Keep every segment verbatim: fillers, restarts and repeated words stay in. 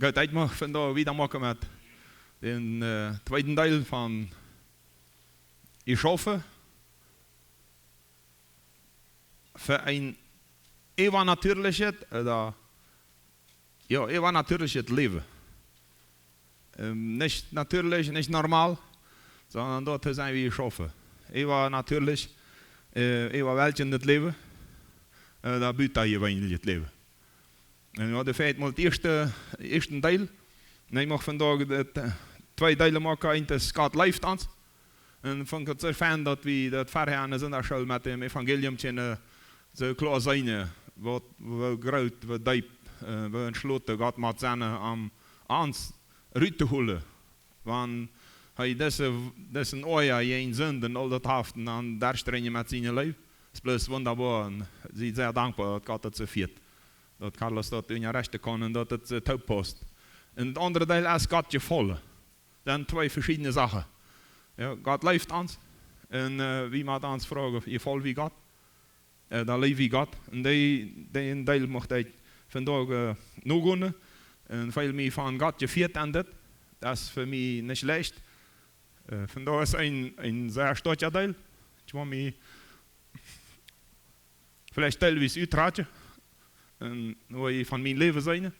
Goot, ekj mucht vondoag wieda moaken met dän äh, tweeden Deel von Jeschaufe fa een äwanatierlichet, äh, jo, äwanatierlichet Läwen. Ähm, nich natierlich, nich normal, sonda doa to sennen woo Jeschaufe. Äwanatierlich, äh, äwaweltjent Läwen, äh, doa buta jeweenlichet Läwen. Un jo, doa fält mie daut ieeschte, ieeschte Deel. Un ekj mucht vondoag daut äh, twee Deele moaken, eent es Gott leeft ons. Un von Gott soo fein daut wie daut verhäa enne Sindachschool met däm Evangelium kjennen soo kloa seenen, waut, woo groot, woo deep, äh, woo entschloten Gott mott sennen om ons rut to holen. Wan hee dise, disen Oaja jäajen Sind un aul daut haft un dan derchdrinjen met siene Leew, es bloos wundaboa. Un sie sea dankboa daut Gott daut soo fieet, daut Carlos daut unjarechten kaun un daut et soo toop pausst. Un daut aundre Deel es Gott jefollen. Dan twee veschiedne Sachen. Jo, Gott leeft ons. Un äh, wie motten ons froagen, jefoll wie Gott? Äh, doa leew wie Gott. Un dee, dän Deel mucht ekj vondoag äh, nogonen. Un väl mie von Gott jefieet aun dit. Daut es fa mie nich leicht. Äh, vondoag es een, een sea stoakja Deel. Ekj woa mie veleicht deelwies utrakjen. Un woo ekj von mien Läwen seenen.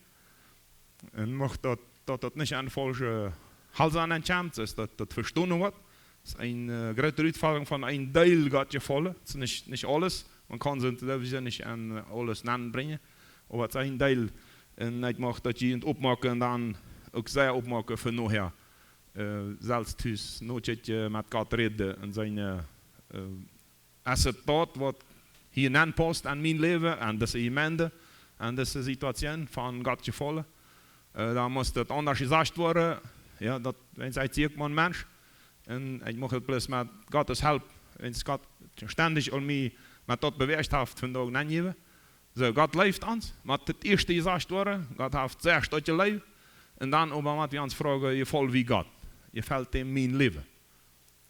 Un mucht daut, daut daut nich aun faulsche Halsen aunkjemt, es daut daut vestonen woat. Es eene äh, groote Utfodrunk von een Deel Gott jefollen. Et es nich, nich aules. Maun kaun sikj sowieso nich aun äh, aules nenbrinjen. Oba et es een Deel. Un ekj mucht daut jie opmoaken un dan uk sea opmoaken fa nohäa. Äh, selfst tus, nohäa met Gott räden un seenen äh, äh, es et daut waut hia nenpausst aun mien Läwen, aun dise Jemeent, aun dise Situation von Gott jefollen? Äh, dan mott et aundasch jesajcht woaren. Jo, daut, wan ekj sie, ekj sie mau een Mensch. Un ekj mucht et bloos met Gottes Help, wan Gott stendich aun mie met daut bewäacht haft, vondoag nenjäwen. Soo, Gott leeft ons, mott daut ieeschte jesajcht woaren, Gott haft sea stoakje Leew. Un dan oba motten wie ons froagen, jefoll wie Gott? Jefelt däm mien Läwen?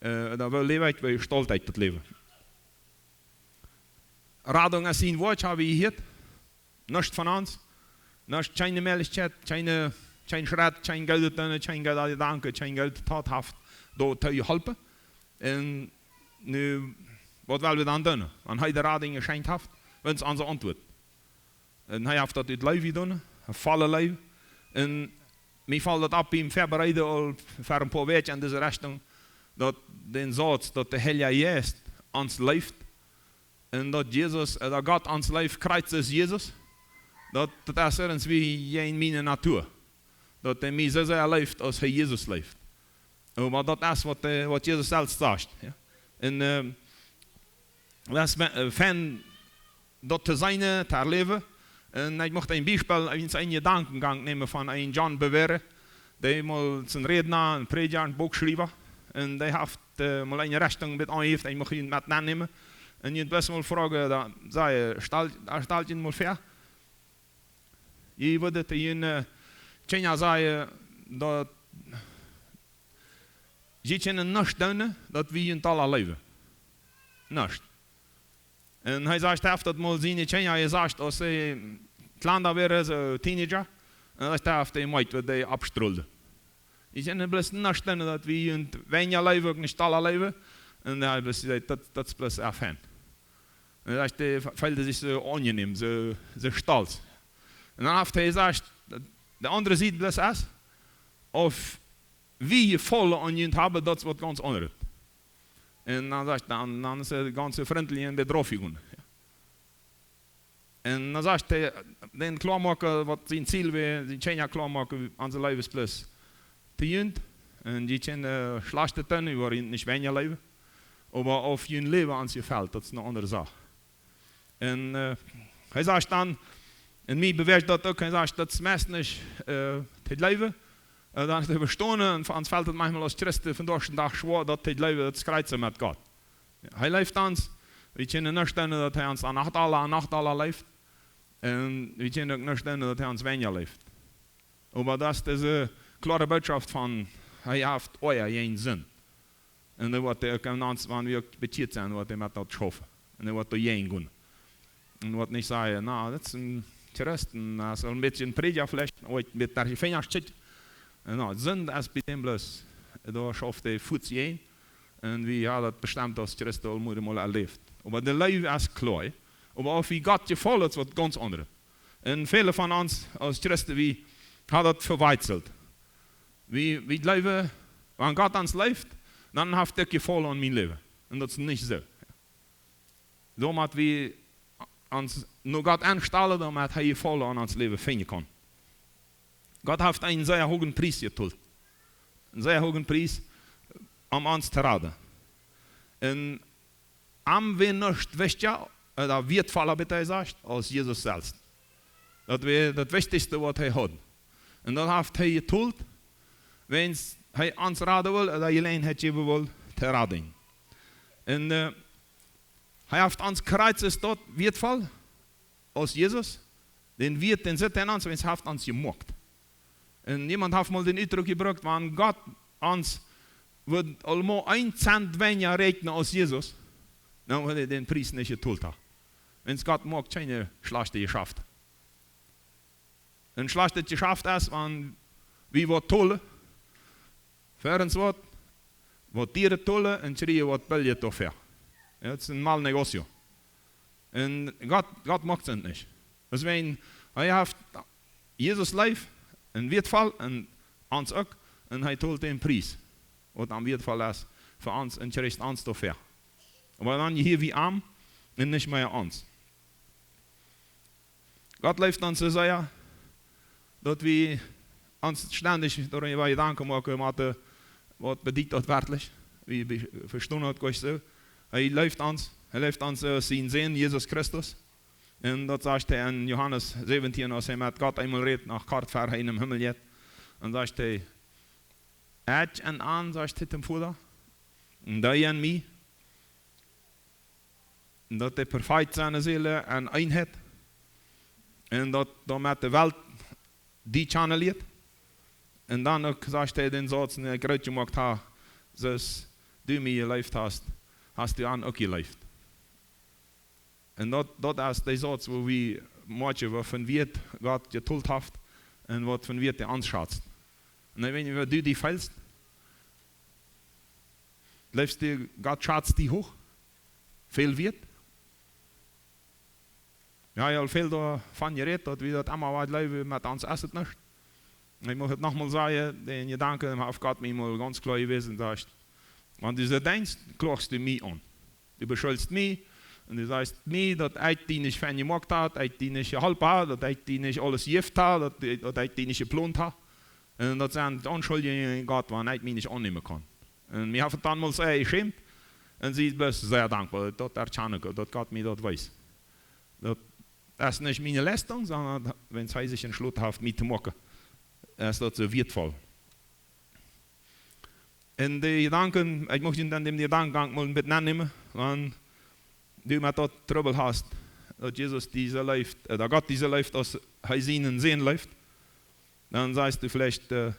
Äh, dan woo läw ekj, woo jestalte ekj daut Läwen? Radunk es sien Wuat, hab wie jehieet. Nuscht von ons. Nuscht, kjeene Mäajlichkjeit, kjeene, kjeen Schrett, kjeen goodet Doonen, kjeen gooda Jedanke, kjeen goode Tat haft doatoo jeholpen. Un nu, waut well wie dan doonen? Wan hee de Radunk jeschenkjt haft, waut es onse Auntwuat? Un hee haft daut ut Leew jedonen, volle Leew. Un mie foll daut opp biem Väabereiden aul ver een poa Wäakj en dise Rechtunk, daut dän Sauz, daut de Heilja Jeist ons leeft, un daut Jesus, äh, daut Gott ons leeft, Christus Jesus, daut, daut es irjentwoo jäajen miene Natua. Daut hee mie soo sea leeft, aus hee Jesus leeft. Oba daut es waut, äh, waut Jesus selfst sajcht. Jo? Un äh, daut es me- äh, fein, daut to seenen, to erläwen. Un ekj mucht een Biespel, een, een Jedankengank nämen von een John Bevere, dee mol es een Rädna, een Prädja, een Buchschriewa. Un dee haft äh, mol eene Rechtunk met aunjejäft, ekj mucht junt met nennämen. Un junt bloos mol froagen, doa saj, stalt, doa stalt junt mol väa. Jie wudden to june äh, Kjinja sajen, daut jie kjennen nuscht doonen, daut wie junt aula leewen. Nuscht. Un hee sajcht, hee haft daut mol siene Kjinja jesajcht, aus see kjlanda wieren, soo Teenager. Un hee sajcht, hee haft dee meent, waut dee oppstrolden. Jie kjennen bloos nuscht doonen, daut wie junt weinja leewen, uk nich aula leewen. Un hee bloos säd, daut, daut es bloos fein. Un hee sajcht, hee fe- feeld sikj soo aunjenäm, soo, soo stolt. Un dan haft hee jesajcht, de aundre Sied bloos es, auf wie Jefaulen aun junt haben, daut es waut gaunz aundret. Un dan sajcht, dan, dan es hee gaunz frintlich un bät rauf jegonen. Jo. Un dan sajcht hee, dän kloa moaken, waut sien Ziel wia, dän Kjinja kloa moaken, onse Leew es bloos to junt. Un jie kjennen äh, Schlajchtet doonen, wie woaren junt nich weinja leewen. Oba auf jun Läwen ons jefelt, daut es eene aundre Sach. Un äh, hee sajcht dan, un mie bewäacht daut uk, hee sajcht, daut es meist nich äh, to jleewen. Äh, dan es et äwastonen, un fa ons felt et maunchmol aus Christen vondoag dän Dach schwoa, daut to jleewen, daut es krakjt soo met Gott. Jo, hee leeft ons. Wie kjennen nuscht doonen, daut hee ons aun Nacht aula, aun Nacht aula leeft. Un wie kjennen uk nuscht doonen, daut hee ons weinja leeft. Oba daut es dise kloare Bootschoft von, hee haft Oaja jäajen Sind. Un hee woat uk aun ons, wan wie uk bekjieet sent, woat hee met daut schaufen. Un hee woat doajäajen gonen. Un woat nich sajen, na, daut es een Christen, aus een bät een Prädja veleicht, ooit met de Finja schekjt. Un no, Sind es bie däm bloos, doa schauft hee fuaz jäajen. Un wie haben daut bestemt aus Christen aul mol erläft. Oba de Leew es kloa. Oba auf wie Gott jefaulen, es waut gaunz aundret. Un väle von ons aus Christen, wie haben daut vewajchselt. Wie, wie jleewen, wan Gott ons leeft, dan haft hee Jefaulen aun mien Läwen. Un daut es nich soo. Doamet wie ons no Gott enstalen, doamet hee Jefaulen aun ons Läwen finjen kaun. Gott haft eenen sea hoogen Pries jetolt. Eenen sea hoogen Pries, om ons to raden. Un am wia nuscht wichtja, ooda wieetvolla, bäta jesajcht, aus Jesus selfst. Daut wia daut Wichtichste, waut hee haud. Un daut haft hee jetolt, wiels hee ons raden wull, ooda Jeläajenheit jäwen wull, to raden. Un, äh, hee haft ons Kjriez, es daut wieetvoll, aus Jesus. Dän Wieet, dän sitt hee en ons, wiels hee haft ons jemoakt. Un jemaunt haft mol dän Utdruck jebrukt, wan Gott ons wudd aulmol een Zent weinja räakjnen aus Jesus, dan wudd hee dän Pries nich jetolt haben. Wiels Gott moakt kjeene schlajchte Jeschaften. Een schlajchtet Jeschaft es, wan wie waut tolen, fa ons waut, waut dieret tolen un kjrieen waut billjet doafäa. Jo, daut es een mal negocio. Un Gott, Gott moakt daut nich. Deswäajen, hee haft Jesus leef, un wieetvoll, un ons uk, un hee tolt dän Pries, waut am wieetvoll es, fa ons un kjricht ons doafäa. Oba dan jehia wie am un nich mea ons. Gott leeft ons soo sea, daut wie ons stendich doaräwa Jedanken moaken motten, waut bediet daut werkjlich? Wie be-, vestonen daut goanich soo. Hee leeft ons, hee leeft ons, äh, sienen Sän, Jesus Christus. Un daut sajcht hee en Johanes säwentieen, aus hee met Gott eemol rät, noch kort ver hee em Himmel jeit. Dan sajcht hee, ekj en an, sajcht hee toom Voda, un dee en mie, un daut dee perfekt sennen sellen en Eenheit, un daut doamet de Welt die kjanen lieet. Un dan uk sajcht hee dän Sauz, dän ekj groot jemoakt hab, soo aus du mie jeleeft hast, hast du an uk jeleeft. Un daut, daut es de Sauz, wua wie moakjen, waut fa een Wieet Gott jetolt haft un waut fa een Wieet hee ons schazt. Un ekj weet nich, woo du die feelst. Jleefst du, Gott schazt die hooch? Väl wieet? Jo, ekj hab väl doavon jerät, daut wie daut emma waut jleewen, met ons es et nuscht. Ekj mucht et noch mol sajen, dän Jedanken haft Gott mie mol gaunz kloa jewäsen, daut, wan du soo denkjst, kloagst du mie aun. Du beschuldichst mie, un du sajchst mie, daut ekj die nich fein jemoakt hab, daut ekj die nich jeholpen hab, daut ekj die nich aules jejäft hab, daut, daut ekj die nich jeplont hab. Un daut sent Aunschuldjungen jäajen Gott, wan ekj mie nich aunnämen kaun. Un mie haft et dan mol sea jeschämt. Un sie es sea dankboa, daut erkjanen kaun, daut Gott mie daut wiest. Daut es nich miene Leistunk, sonda wan hee sikj entschloten haft, mie to moaken, es daut soo wieetvoll. Un de Jedanken, ekj mucht junt aun dän Jedankengank mol een bät nennämen, wan du met daut Trubbel hast, daut Jesus die soo leeft, äh, daut Gott die soo leeft, aus hee sienen Sän leeft, dan sajchst du veleicht, äh,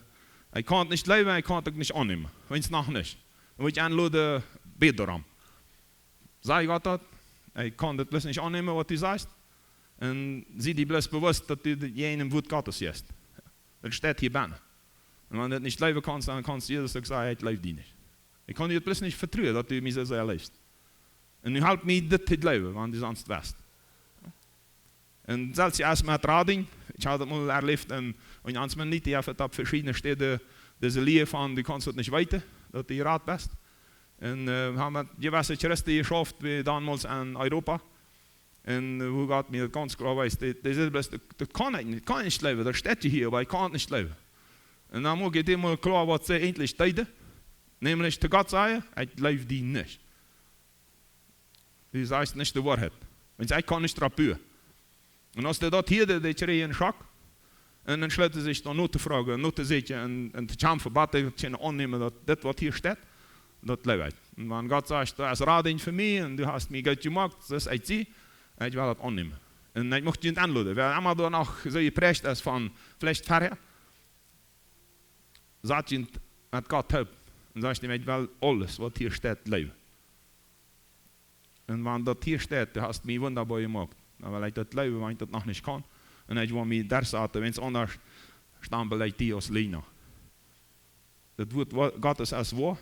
ekj kaun et nich jleewen, ekj kaun et uk nich aunnämen. Weens noch nich. Dan wudd ekj enloden, bäd doaromm. Saj Gott daut, ekj kaun daut bloos nich aunnämen, waut du sajchst. Un sie die bloos bewusst, daut du de-, jäajen daut Wuat Gottes best. Daut steit hia bennen. Un wan du et nich jleewen kaust, dan kaust du Jesus uk sajen, ekj jleew die nich. Ekj kaun die et bloos nich vetruen, daut du mie soo sea leefst. Un nu halp mie dit to jleewen, wan du sest west. Un selfst ieescht met Radunk, ekj hab daut mol erläft en, en ons Mennoniten, jo, daut opp veschiedne Städen dise Lia von, du kaust daut nich weeten, daut du jerat best. Un, äh, wie haben met jewesse Christen jeschauft, wie donmols en Europa. Un, äh, wua Gott mie daut gaunz kloa wiest, dee, dee säd bloos, daut, daut kaun ekj nich, kaun ekj nich jleewen, daut steit hia, oba ekj kaun et nich jleewen. Un dan mucht ekj dee mol kloa, waut see eejentlich deeden, nämlich to Gott sajen, ekj jleew die nich. Du sajchst nich de Woarheit. Wiels ekj kaun nich doaropp buen. Un aus dee daut hieeden, dee kjrieejen eenen Schock. Un dan schloten see sikj dan no to froagen, no to sieekjen un, un to kjamfen, bat dee kjennen aunnämen, daut dit, waut hia steit, daut jleew ekj. Un wan Gott sajcht, daut es Radunk fa mie un du hast mie goot jemoakt, soo aus ekj sie, ekj well daut aunnämen. Un ekj mucht junt enloden, wäa emma doa noch soo jepräajt es von veleicht verhäa, sat junt met Gott toop un sajcht am, ekj well aules, waut hia steit, jleewen. Un wan daut hia steit, du hast mie wundaboa jemoakt, dan well ekj daut jleewen, wan ekj daut noch nich kaun. Un ekj woa mie doa saten, wiels aundasch stampel ekj die aus Läajna. Daut Wuat Gottes es woa.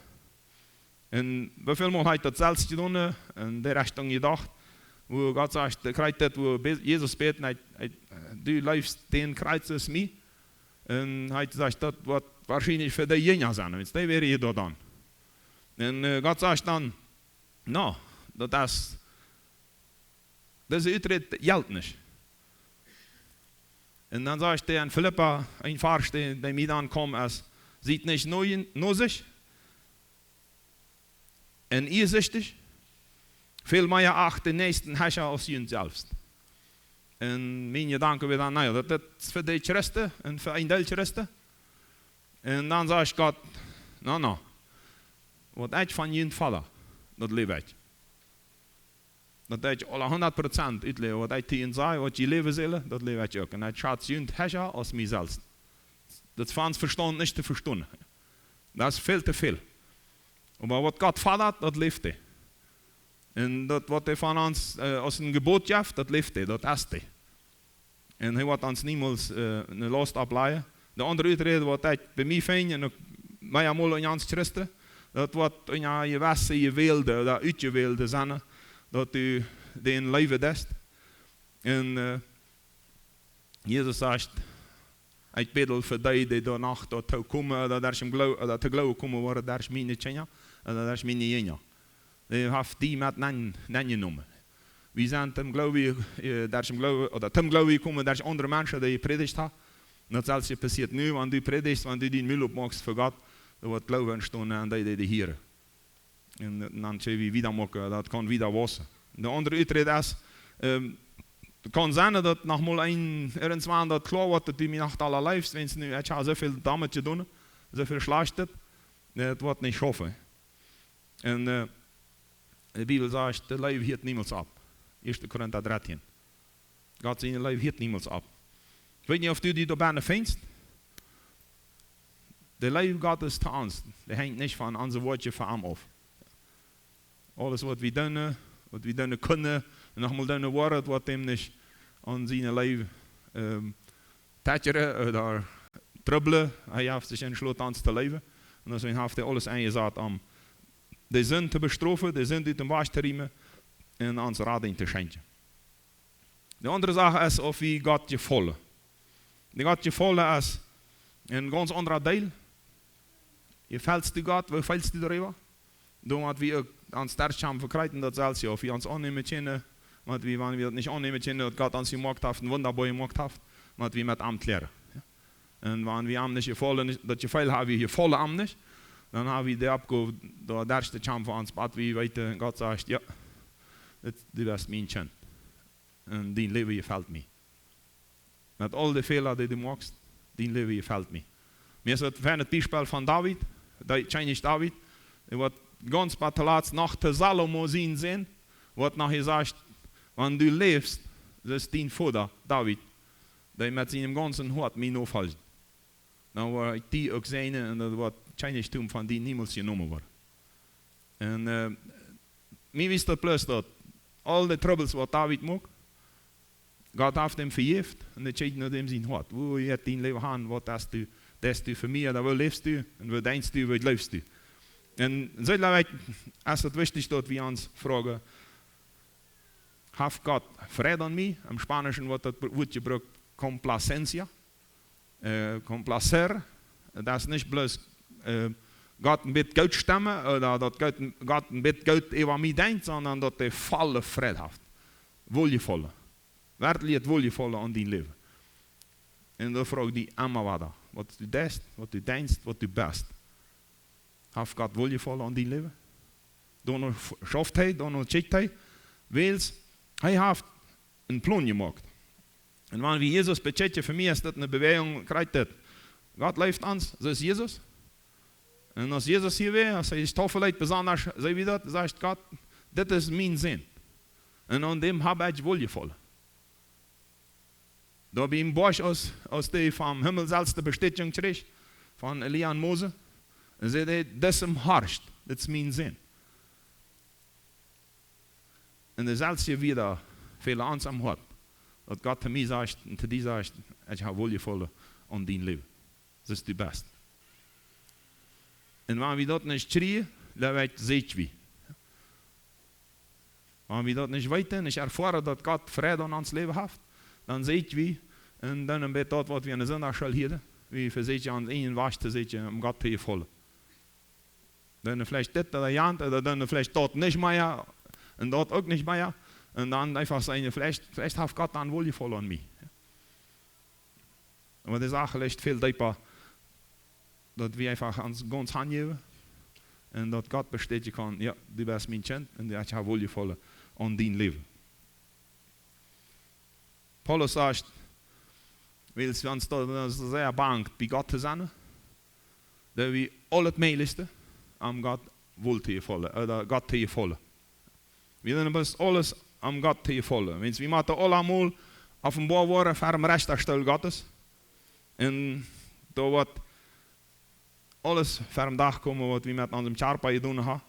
Un woo väl mol hab ekj daut selfst jedonen, en de Rechtunk jedocht, wua Gott sajcht, dee kjricht daut, wua Jesus bät, un hee, hee, du leefst dän Kjriez aus mie. Un hee sajcht, daut woat woarschienlich fa dee Jinja sennen, wiels dee wieren hia doa dan. Un Gott sajcht dan, no, daut es, dise Uträd jelt nich. Un dan sajcht hee en Filippa, een Varsch, dee, dee mie dan kjemt, es, siet nich no, no sich, un iesichtich, väl mea acht dän Näakjsten hecha aus junt selfst. Un mien Jedanke wia dan, na jo, daut, daut es fa dee Christen un fa een Deel Christen. Un dan sajcht Gott, no, no, waut ekj von junt fodda, daut läw ekj. Daut ekj aule hundat Prozent utläw, waut ekj to junt saj, waut jie läwen sellen, daut läw ekj uk. Un ekj schatz junt hecha aus mie selfst. Daut es fa ons Vestaunt nich to vestonen. Daut es väl to väl. Oba waut Gott foddat, daut läft hee. Un daut waut hee von ons, äh, aus een Jebot jeft, daut läft hee, daut es hee. Un hee woat ons niemols, äh, eene Laust oppläajen. De aundre Uträd, waut ekj bie mie finj, un uk meamol en ons Christen, daut woat en jewesse Jewälde, ooda Utjewälde sennen, daut du dän leewen deist. Un, äh, Jesus sajcht, ekj bäd fa dee, dee doa noch doatoo komen, ooda derch am Gloo-, ooda to Gloowen komen woaren, derch miene Kjinja, ooda derch miene Jinja. Dee haft die met nenn-, nenjenomen. Wie sent toom Gloowen, äh, derch am Gloowen, ooda toom Gloowen jekomen, derch aundre Menschen, dee jeprädicht haben. Un daut selwje passieet nu, wan du prädichst, wan du dien Mul opmoakst fa Gott, doa woat Gloowen entstonen aun dee, dee die hieren. Un, un dan kjenn wie wieda moaken, daut kaun wieda wausen. De aundre Uträd es, ähm, daut kaun sennen, daut noch mol een, irjentwan daut kloa woat, daut du mie noch aula leefst, wiels nu, ekj hab soo väl doamet jedonen, soo väl Schlajchtet, äh, daut woat nich schaufen. Un, äh, de Bibel sajcht, de Leew hieet niemols opp. Ieeschte Korinta dartieen. Gott siene Leew hieet niemols opp. Ekj weet nich, auf du die doa bennen finjst. De Leew Gottes to ons, dee henjt nich von onse Woakjen fa am auf. Aules waut wie doonen, waut wie doonen kjennen, un noch mol doonen woaren, daut woat am nich aun siene Leew, ähm, tachere ooda trubblen. Hee haft sikj entschloten, ons to leewen. Un deswäajen haft hee aules enjesat, om de Sind to bestrofen, de Sind ut däm Wajch to riemen un ons Radunk to schenkjen. De aundre Sach es, auf wie Gott jefollen. Dee Gott jefollen es een gaunz aundra Deel. Jefelst du Gott? Woo feelst du doaräwa? Doa motten wie uk ons Sterkjheit vekjrieen, daut selwje, auf wie ons aunnämen kjennen, wan wie, wan wie daut nich aunnämen kjennen, daut Gott ons jemoakt haft un wundaboa jemoakt haft, motten wie met am kjläaren. Jo? Un wan wie am nich jefollen, daut Jefeel haben, wie jefollen am nich, dan haben wie de Oppgow, doa derch to kjamfen, ons, bat wie weeten, Gott sajcht, jo, dit, du best mien Kjint. Un dien Läwen jefelt mie. Met aul de Fäla, dee du moakst, dien Läwen jefelt mie. Mie es daut een feinet Biespel von David, dee, Kjennich David, dee woat gaunz bat toolatst noch to Salomo sien Sän, woat noch jesajcht, wan du läfst, soo aus dien Voda David, dee met sienem gaunzen Hoat mie nofoljen, dan woa ekj die uk säajnen un daut woat kjeen Reichtum von die niemols jenomen woaren. Un, äh, mie wiest daut bloos daut aul de Trubbels waut David muak, Gott haft am vejäft un daut kjikjt no däm sien Hoat. Woo jeit dien Läwen aun? Waut deist du, deist du fa mie? Ooda woo läfst du? Un woo denkjst du? Woo jleefst du? Un soo, jleew ekj, es daut wichtich daut wie ons froagen, haft Gott Freid aun mie? Em Spanischen woat daut Wuat jebrukt, complacencia. Äh, complacer, daut es nich bloos, äh, Gott een bät goot stemmen, ooda daut Gott, Gott een bät goot äwa mie denkjt, sonda daut hee volle Freid haft. Wohljefollen. Werkjlich daut Wohljefollen aun dien Läwen. Un dan froag die emma wada, waut du deist, waut du denkjst, waut du best. Haft Gott Wohljefollen aun dien Läwen? Dan schauft hee, dan kjikjt hee, wiels hee haft een Plon jemoakt. Un wan wie Jesus bekjikjen, fa mie es daut eene Bewäajunk, kjricht daut. Gott leeft ons, soo aus Jesus. Un aus Jesus hia wia, aus hee sikj too veleicht besonda, soo aus daut, sajcht Gott, dit es mien Sän. Un aun däm hab ekj Wohljefollen. Doa biem Boajch, aus, aus dee vom Himmel selfst de Bestätigung kjrieech, von Elia un Mose, un säd hee: "Dit es mien Sän." Un daut selwje wia fa ons em Hoat. Daut Gott to mie sajcht un to die sajcht: "Ekj hab Woljefaulen aun dien Läwen. Soo aus du best." Un wan wie daut nich kjrieen, dan weet seet wie. Wan wie daut nich weeten, nich erfoaren, daut Gott Fräd aun ons Läwen haft, dan seet wie, un dan bät daut, waut wie aun de Sindachschool hieeden, wie vesieekjen ons eenen Wajch to seekjen, om Gott to jefaulen. Dan veleicht dit ooda jant, ooda dan veleicht daut nich mea, un daut uk nich mea. Un dan eefach sajen, veleicht, veleicht haft Gott dan Woljefaulen aun mie. Oba de Sach licht väl deepa, daut wie eefach ons gaunz hanjäwen un daut Gott bestätjen kaun: "Jo, du best mien Kjint un ekj hab Woljefaulen aun dien Läwen." Paulus sajcht, wiels wie ons daut sea bangt, bie Gott to sennen, daut wie aul daut mäajlichste om Gott wol to jefaulen, ooda Gott to jefaulen. Wie doonen bloos aules om Gott to jefaulen. Wan wie motten aulemol openboa woaren ver däm Rechtastool Gottes, un doa woat aules ver däm Dach komen, waut wie met onsem Kjarpa jedonen haben.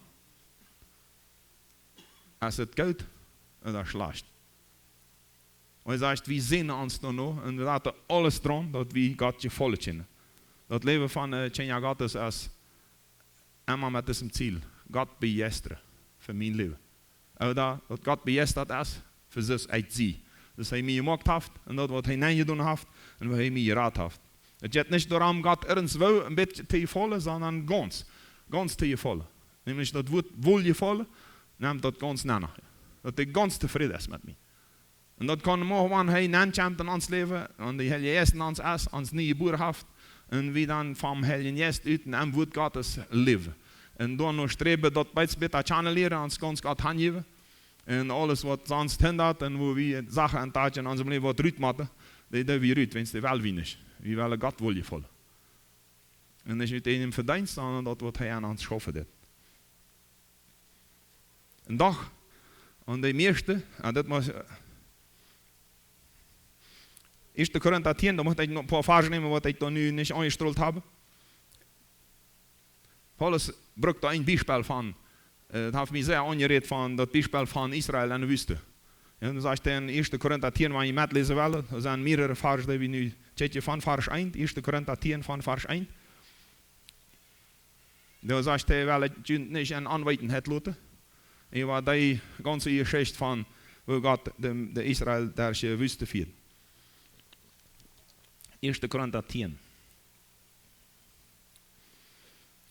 Es et goot ooda schlajcht? Un hee sajcht, wie seenen ons doano un wie loten aules draun, daut wie Gott jefaulen kjennen. Daut Läwen von, äh, Kjinja Gottes es emma met disem Ziel: Gott bejeistren fa mien Läwen. Ooda daut Gott bejeistat es fa soo aus ekj sie. Daut hee mie jemoakt haft un daut, waut hee nenjedonen haft un woo hee mie jerat haft. Et jeit nich doaromm, Gott irjentwoo een bät to jefaulen, sonda gaunz, gaunz to jefaulen. Nämlich daut Wuat Woljefaulen, nemt daut gaunz nenn. Daut hee gaunz tofräd es met mie. Un daut kaun mau, wan hee nenkjemt en ons Läwen, un de Heilje Jeist en ons es, ons nie jebuaren haft, un wie dan vom Heiljen Jeist ut un em Wuat Gottes läwen. Un doano sträwen, daut bät bäta kjanen lieren, ons gaunz Gott hanjäwen. Un aules, waut sonst hindat un woo wie Sachen auntasten en onsem Läwen, waut rut motten, dee, dee wie rut, wan dee well wie nich. Wie wellen Gott Woljefaulen. Un nich ut ieejnem Vedeenst, sonda daut, waut hee aun ons schaufen deed. Un doch, aun de mieeschte, ah, daut mott, äh, Ieeschte Korinta tieen, doa mott ekj noch een poa Varsch nämen, waut ekj doa nu nich aunjestrolt hab. Paulus brukt doa een Biespel von, äh, daut haft mie sea aunjerät, von daut Biespel von Israel en de Wüste. Jo, dan sajcht hee en Ieeschte Korinta tieen, wan jie metläsen wellen, doa sent mearere Varsch, dee wie nu kjikjen, von Varsch eent, Ieeschte Korinta tieen von Varsch eent. Doa sajcht hee: "Well ekj junt nich en Onweetenheit loten." Äwa dee gaunze Jeschicht von woo Gott de, de Israel derch de Wüste fieed. Ieeschte Korinta tieen.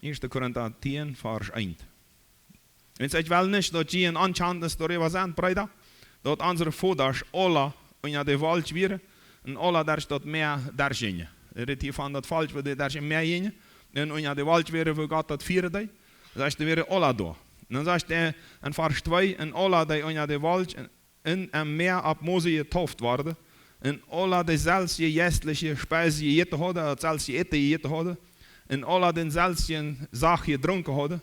Ieeschte Korinta tieen, Varsch eent. Wiels ekj well nich, daut jie en Onkjantnis doaräwa sent, Breeda, daut onse Vodasch aula unja de Wolkj wieren un aula derch daut Mäa derchjinjen. Hee rät hia von daut Volkj, waut doa derch daut Mäa jinjen un unja de Wolkj wieren, woo Gott daut fieren deed. Sajcht, dee wieren aula doa. Un dan sajcht hee en Varsch twee: "Un aula, dee unja de Wolkj un, un em Mäa opp Mose jetauft worden, un aula deeselwje jeistliche Speis jejäten hauden, daut selwje Äten jejäten hauden, un aula dänselwjen Sach jedrunken hauden,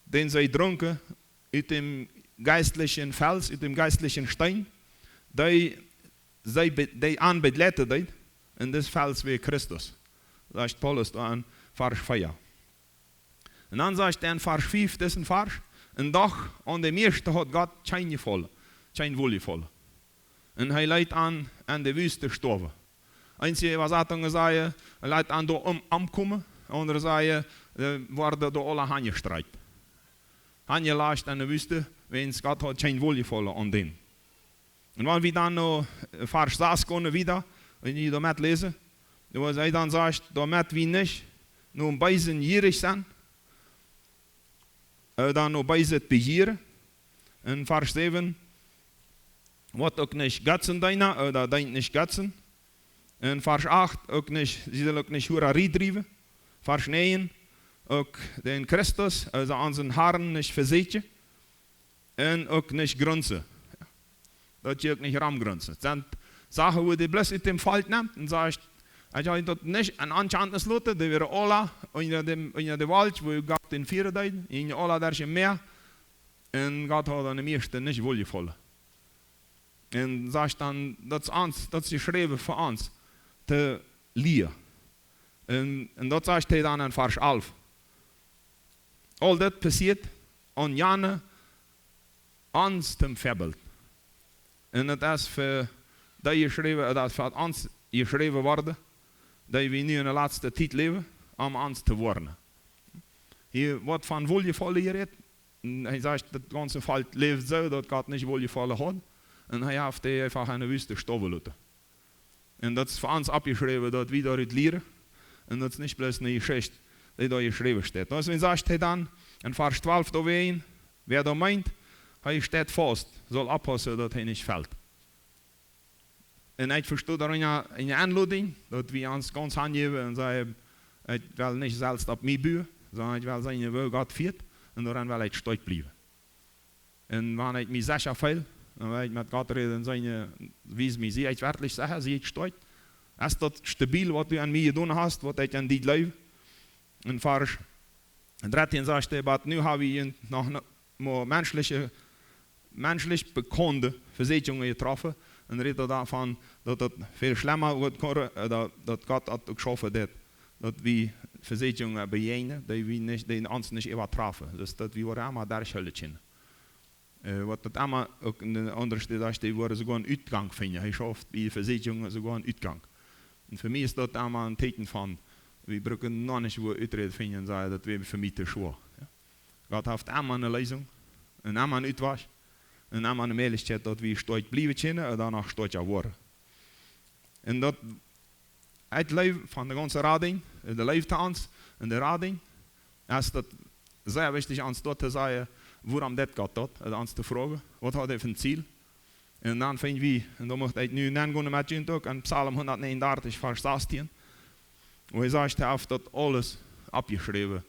dän see drunken ut däm jeistlichen Fels, ut däm jeistlichen Steen, dee see be-, dee an begleiten deed, un dis Fels wia Christus." Sajcht Paulus doa en Varsch vea. Un dan sajcht hee en Varsch fief, disen Varsch: "Un doch, aun de mieeschte haud Gott kjeen Jefaulen, kjeen Woljefaulen. Un hee leet an en de Wüste stoawen." Eenje Äwasatungen sajen, hee leet an doa om-, omkomen, aundre sajen, äh, worden doa aula hanjestrekjt, hanjelajcht en de Wüste, wiels Gott haud kjeen Woljefaulen aun dän. Un wan wie dan no, äh, Varsch sas komen wieda, wan jie doa metläsen, doa sajcht hee dan, sajcht, doamet wie nich no Beeset jierich sent, äh, dan no Beeset bejieren. En Varsch säwen: "Woat uk nich Gottesdeener, ooda deent nich Gottes." En Varsch acht: "Uk nich, see sellen uk nich Hurarie driewen." Varsch näajen: "Uk dän Christus, aulsoo onsen Harn, nich vesieekjen." Un uk nich grunzen. Daut jie uk nich romgrunzen. Daut sent Sachen, woo hee bloos ut däm Volkj nemt un sajcht, hee haud daut nich en Onkjantnis loten, dee wieren aula unja däm, unja de Wolkj, woo Gott dän fieren deed, un aula derch daut Mäa. Un Gott haud aun de mieeschte nich Woljefaulen. Un sajcht dan, daut es ons, daut es jeschräwen fa ons to lieren. Un, un daut sajcht hee dan en Varsch alf. Aul dit passieet aun jane, ons toom Väabilt. Un daut es fa dee jeschräwen, daut fa ons jeschräwen worden, dee wie nu enne latste Tiet läwen, om ons to woarnen. Hia woat von Wohlgefallen jerät. Un hee sajcht, daut gaunze Volkj läft soo, daut Gott nich Wohlgefallen haud. Un hee haft dee eefach enne Wüste stoawen loten. Un daut es fa ons oppjeschräwen, daut wie doaderch lieren. Un daut es nich bloos eene Jeschicht, dee doa jeschräwen steit. Doawäajen sajcht hee dan en Varsch twalf doawäajen, wäa doa meent, hee steit faust, saul oppaussen, daut hee nich felt. Un ekj vesto doa eene, eene Enlodunk, daut wie ons gaunz hanjäwen un sajen, ekj well nich selfst opp mie buen, sonda ekj well seenen, woo Gott fieet, un doaraun well ekj stoakj bliewen. Un wan ekj mie secha feel, dan well ekj met Gott räden un sajen, wies mie, sie ekj werkjlich secha, sie ekj stoakj? Es daut stabil, waut du aun mie jedonen hast, waut ekj aun die jleew? En Varsch dartieen sajcht hee, bat nu hab ekj noch ne-, mau menschliche, menschlich bekaunde Vesieekjungen jetroffen. Un rät doa doavon, daut daut väl schlemma woat kjennen, äh, daut, daut Gott daut uk schaufen deed, daut wie Vesieekjungen bejäajnen, dee wie nich, dee ons nich äwatrafen. Daut es daut wie woaren emma derchhoolen kjennen. Äh, waut daut emma uk enne aundre Städ sajcht, dee woaren soogoa eenen Utgank finjen. Hee schauft bie Vesieekjungen soogoa eenen Utgank. Un fa mie es daut emma een Tieekjen von, wie brucken noch nich wua Uträd finjen, sajen, daut wia fa mie too schwoa. Jo. Gott haft emma eene Leesunk, un emma een Utwajch, un emma eene Mäajlichkjeit, daut wie stoakj bliewen kjennen un dan noch stoakja woaren. Un daut, ekj jleew, von de gaunze Radunk, de Leew to ons un de Radunk, es daut sea wichtich, ons doa to sajen, wuarom deed Gott daut, un ons to froagen, waut haud hee fa een Ziel? Un dan finj wie, un doa mucht ekj nu nengonen met junt uk, en Psalm hundatnegenundartich, Varsch sastieen, wua hee sajcht, hee haft daut aules oppjeschräwen,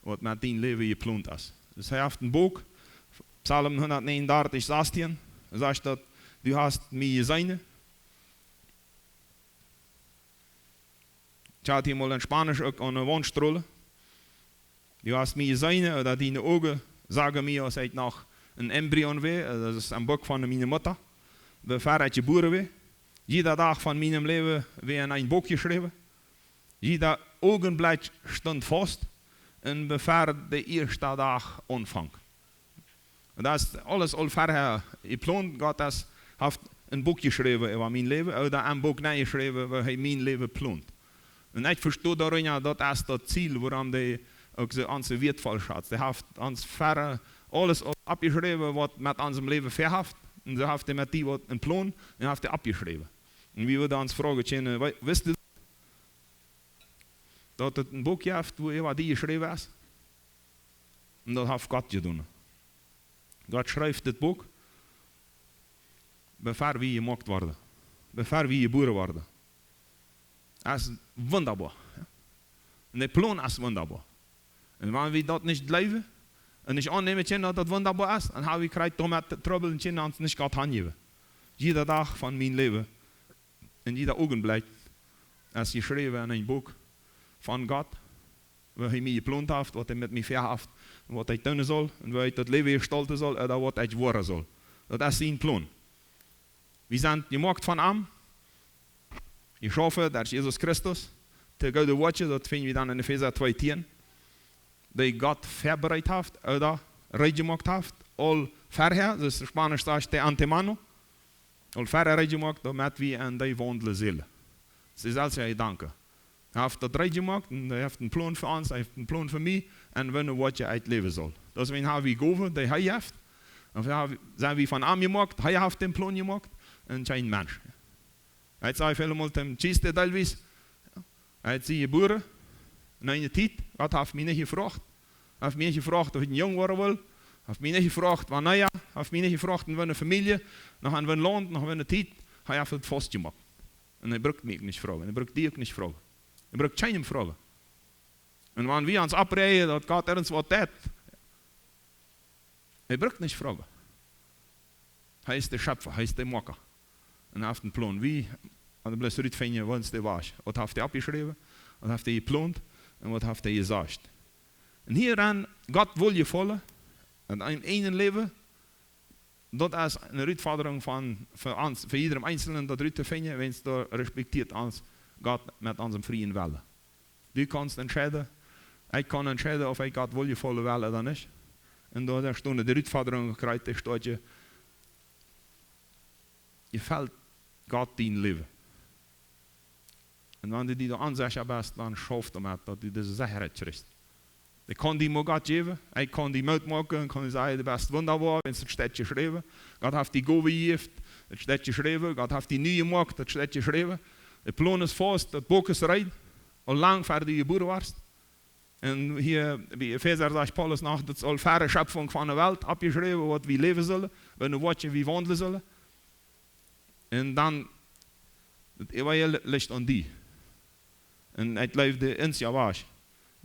waut met dien Läwen jeplont es. Daut hee haft een Buak, Psalm hundatnegenundartich, sastieen, sajcht daut, du hast mie jeseenen. Ekj haud hia mol en Spanisch uk aun de Waunt strolen. Du hast mie jeseenen, ooda diene Uagen sagen mie, aus ekj noch een Embryo wia, äh, daut es een Buak von miene Mutta, bevor ekj jebuaren wia. Jieda Dach von mienem Läwen wia en een Buak jeschräwen. Jieda Uagenblikj stunt faust, un bevor de ieeschte Dach aunfunk. Un daut es aules aul verhäa jeplont. Gott es, haft een Buak jeschräwen äwa mien Läwen, ooda een Buak nenjeschräwen, woo hee mien Läwen plont. Un ekj vesto doaraun, jo, daut es daut Ziel, wuarom hee uk soo ons soo wieetvoll schatzt. Hee haft ons verhäa aules aul oppjeschräwen, waut met onsem Läwen väahaft. Un soo haft hee met die waut een Plon, un haft hee oppjeschräwen. Un wie wudden ons froagen kjennen, wee-, wist du, daut et een Buak jeft, wua äwa die jeschräwen es? Un daut haft Gott jedonen. Gott schreef dit Buak, bevor wie jemoakt worden, bevor wie jebuaren worden. Daut es wundaboa. Jo. Un de Plon es wundaboa. Un wan wie daut nich jleewen un nich aunnämen kjennen, daut daut wundaboa es, dan hab wie krakjt doamet Trubbel un kjennen ons nich Gott hanjäwen. Jieda Dach von mien Läwen, un jieda Uagenblikj es jeschräwen en een Buak von Gott, woo hee mie jeplont haft, waut hee met mie väahaft, un waut ekj doonen saul, un woo ekj daut Läwen jestalten saul, ooda waut ekj woaren saul. Daut es sien Plon. Wie sent jemoakt von am, jeschaufen derch Jesus Christus, to goode Woakjen, daut finj wie dan en Efeesa twee tieen, dee Gott väabereit haft, ooda reed jemoakt haft, aul verhäa, daut es Spanisch sajcht de antemano, aul verhäa reed jemoakt, doamet wie en dee waundlen sullen. Daut es selfst een Jedanken. Hee haft daut reed jemoakt, un hee haft een Plon fa ons, hee haft een Plon fa mie, un woo een Woakje ekj läwen saul. Daut es, wan hab wie Gowen, dee hee haft, un wie hab, sent wie von am jemoakt, hee haft dän Plon jemoakt, un kjeen Mensch. Hee säd väle Mol, dän kjrichst du deelwies, jo. Hee säd, jebuaren, en eene Tiet, Gott haft mie nich jefroacht. Haft mie nich jefroacht, auf ekj een Jung woaren well. Haft mie nich jefroacht, wanea. Haft mie nich jefroacht, en woone Famielje, noch en woon Launt, noch woone Tiet. Hee haft et faust jemoakt. Un hee brukt mie uk nich froagen. Hee brukt die uk nich froagen. Hee brukt kjeenem froagen. Un wan wie ons oppräajen, daut Gott irjent waut deit, hee brukt nich froagen. Hee es de Schepfa, hee es de Moaka. Un hee haft een Plon. Wie, wan wie bloos rutfinjen, waut es de Wajch? Waut haft hee oppjeschräwen? Waut haft hee jeplont? Un waut haft hee jesajcht? Un hia aun Gott wohlgefaulen, en een, een Läwen, daut es eene Rutfodrunk von, fa ons, fa jieda eensja, daut rut to finjen, wiels doa respektieet ons Gott met onsem frieen Wellen. Du kaust entscheiden, ekj kaun entscheiden, auf ekj Gott wohlgefaulen well ooda nich. Un doa, doa stunt de Rutfodrunk, krakjt de Stootje, jefelt Gott dien Läwen. Un wan du die doa onsecha best, dan schauf doamet, daut du dise Sechaheit kjrichst. Ekj kaun die mau Gott jäwen, ekj kaun die Moot moaken un kaun die sajen, du best wundaboa, wiels et steit jeschräwen. Gott haft die Gow jejäft, et steit jeschräwen. Gott haft die nie jemoakt, et steit jeschräwen. De Plon es faust, daut Book es reed, aul lang ver du jebuaren woascht. Un hia bie Efeesa sajcht Paulus noch, daut es aul ver de Schepfunk von de Welt oppjeschräwen, waut wie läwen sellen, waut wie waundlen sellen. Un dan, daut Evangelium licht aun die. Un ekj jleew, de eensja Wajch,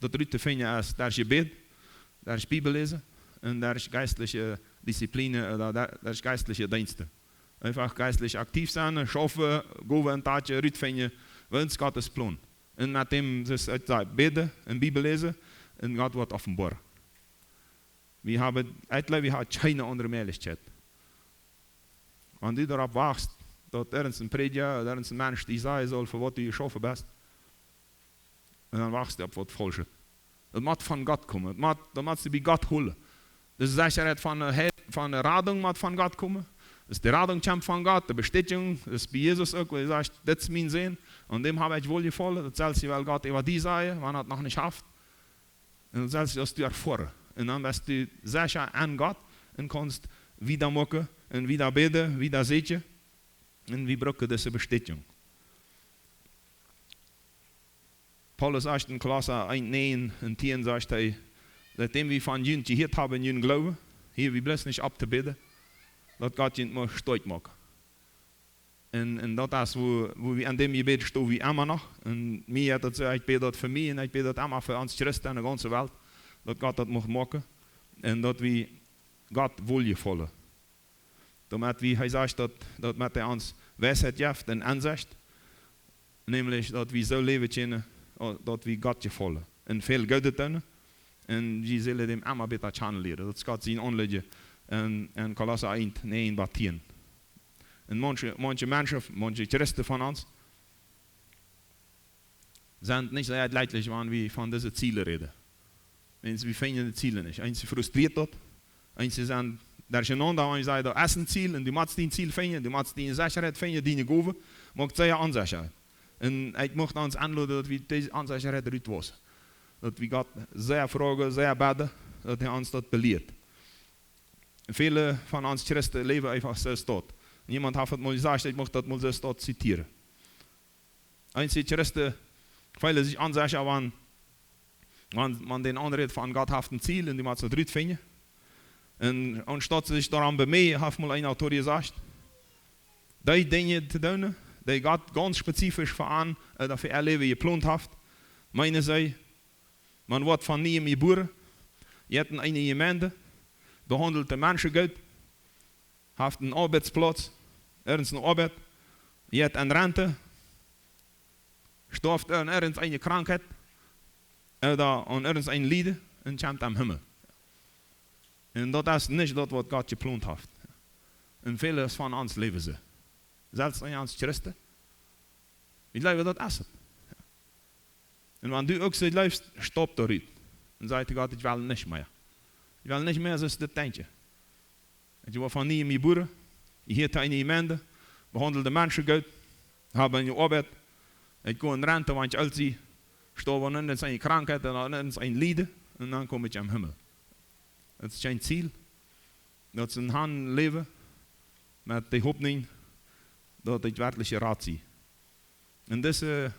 daut rut to finjen es, derch Jebäd, derch Bibel läsen un derch jeistliche Disziplien ooda der-, derch jeistliche Deensten. Eefach jeistlich aktiv sennen, schaufen, Gowen un Talen rut finjen, waut es Gott sien Plon. Un met däm, daut sajcht, bäden un Bibel läsen un Gott woat openboa. Wie haben, ekj jleew, wie haben kjeene aundre Mäajlichkjeit. Wan du doaropp wachtst, daut irjent een Prädja ooda irjent een Mensch die sajen saul, fa waut du jeschaufen best, un dan wachtst du opp waut Faulschet. Daut mott von Gott komen. Daut mott, daut mott die bie Gott holen. De Sechaheit von de Heil-, von de Radunk mott von Gott komen. Daut de Radunk kjemt von Gott, de Bestätigung, daut es bie Jesus uk, wua hee sajcht, dit es mien Sän, aun däm hab ekj Wohlgefallen. Daut selwje well Gott äwa die sajen, wan hee daut noch nich haft. Un daut selwje, aus du erfoaren. Un dan best du secha aun Gott un kaust wieda moaken un wieda bäden, wieda sieekjen. Un wie brucken dise Bestätigung. Paulus sajcht en Kolossa eent näajen un tieen, sajcht hee, seitdäm wie von junt jehieet haben en junen Gloowen, hia wie bloos nich opp to bäden, daut Gott junt mott stoakj moaken. Un, un daut es, wua, wua wie aun däm Jebäd stonen wie emma noch. Un mie jeit daut soo, ekj bäd daut fa mie un ekj bäd daut emma fa ons Christen en de gaunze Welt, daut Gott daut mucht moaken. Un daut wie Gott wohlgefallen. Doamet wie, hee sajcht daut, daut met hee ons Weisheit jeft un Ensecht, nämlich daut wie soo läwen kjennen, daut wie Gott jefaulen un väl Goodet doonen. Un wie sellen däm emma bäta kjanen lieren. Daut es Gott sien Aunlieden en, en Kolossa eent, näajen bat tieen. Un manche, manche Menschen, manche Christen von ons, sent nich sea jlekjlich, wan wie von dise Ziele räden. Eenje, wie finjen de Ziele nich. Eenje frustrieet daut. Eenje sent derchenaunda, wan wie sajen, daut es een Ziel un du motst dien Ziel finjen, du motst diene Sechaheit finjen, diene Gowen, moakt sea Onsechaheit. Un ekj mucht ons enloden, daut wie dise Onsechaheit rut wausen. Daut wie Gott sea froagen, sea bäden, daut hee ons daut belieet. Väle von ons Christen läwen eefach soo stoakj. Jemaunt haft daut mol jesajcht, ekj mucht daut mol soo stoakj zitieren. Eenje Christen feelen sikj onsecha, wan, wan, wan dee aundre von Gott haft een Ziel un dee mott daut rut finjen. Un aunstaut sikj doaraun bemeejen, haft mol een Autor jesajcht, dee Dinja to doonen, dee Gott gaunz spezifisch fa an, äh, fa äa Läwen jeplont haft, meenen see, maun woat von nieem jebuaren, jeit en eene Jemeent, behaundelt de Menschen goot, haft een Oabeitsplauz, irjent eene Oabeit, jeit en Rente, stoaft en irjent eene Krankheit, ooda aun irjent een Lieden un kjemt em Himmel. Un daut es nich daut, waut Gott jeplont haft. Un väle von ons läwen soo. Selfst eenje ons Christen. Wie jleewen, daut es et. Un wan du uk soo jleefst, stap doa rut. Un saj to Gott, ekj well nich mea. Ekj well nich mea soo denkjen. Ekj woa von nieem jebuaren, ekj hia to eene Jemeent, behaundel de Menschen goot, hab eene Oabeit, ekj go en Rente, wan ekj oolt sie, stoaw aun eene Krankheit un aun een Lieden, un dan kom ekj em Himmel. Daut es kjeen Ziel. Daut es een Hanläwen met de Hopninj, daut ekj werkjlich jerat sie. Un dise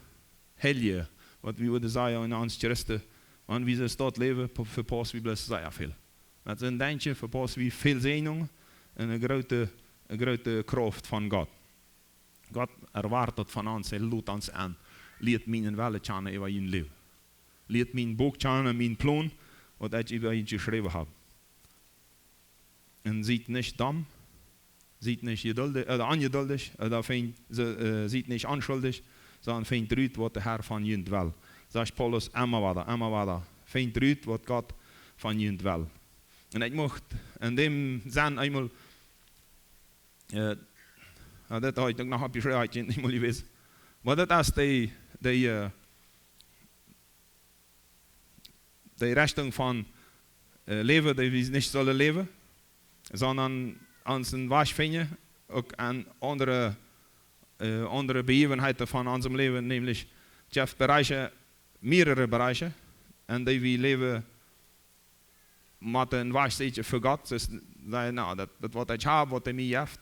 Heilje, waut wie wudden sajen en ons Christen, wan wie soo stoakj läwen, ve-, vepauss wie bloos sea väl. Met soon Denkjen vepauss wie väl Säajnungen un eene groote, eene groote Krauft von Gott. Gott erwoat daut von ons, hee lodt ons en. Lieet mienen Wellen kjanen äwa jun Läwen. Lieet mien Buak kjanen, mien Plon, waut ekj äwa junt jeschräwen hab. Un siet nich domm, siet nich jeduldich, äh, onjeduldich, äh, doa finjt, se-, äh, siet nich onschuldich, sonda finjt rut, waut de Herr von junt well. Sajcht Paulus emma wada, emma wada. Finjt rut, waut Gott von junt well. Un ekj mucht en däm Senn eemol, äh, jo, daut haud ekj uk noch oppjeschräwen, haud ekj nich mol jewist. Oba daut es dee, dee, äh, dee Rechtunk von, äh, Läwen, dee wie nich sellen läwen, sonda ons een Wajch finjen, uk aun aundre, äh, aundre Bejäwenheiten von onsem Läwen, nämlich, jeft Bereiche, mehrere Bereiche, en dee wie läwen motten en Wajch seenen fa Gott. Soo sajen, na, daut, daut waut ekj hab, waut hee mie jeft,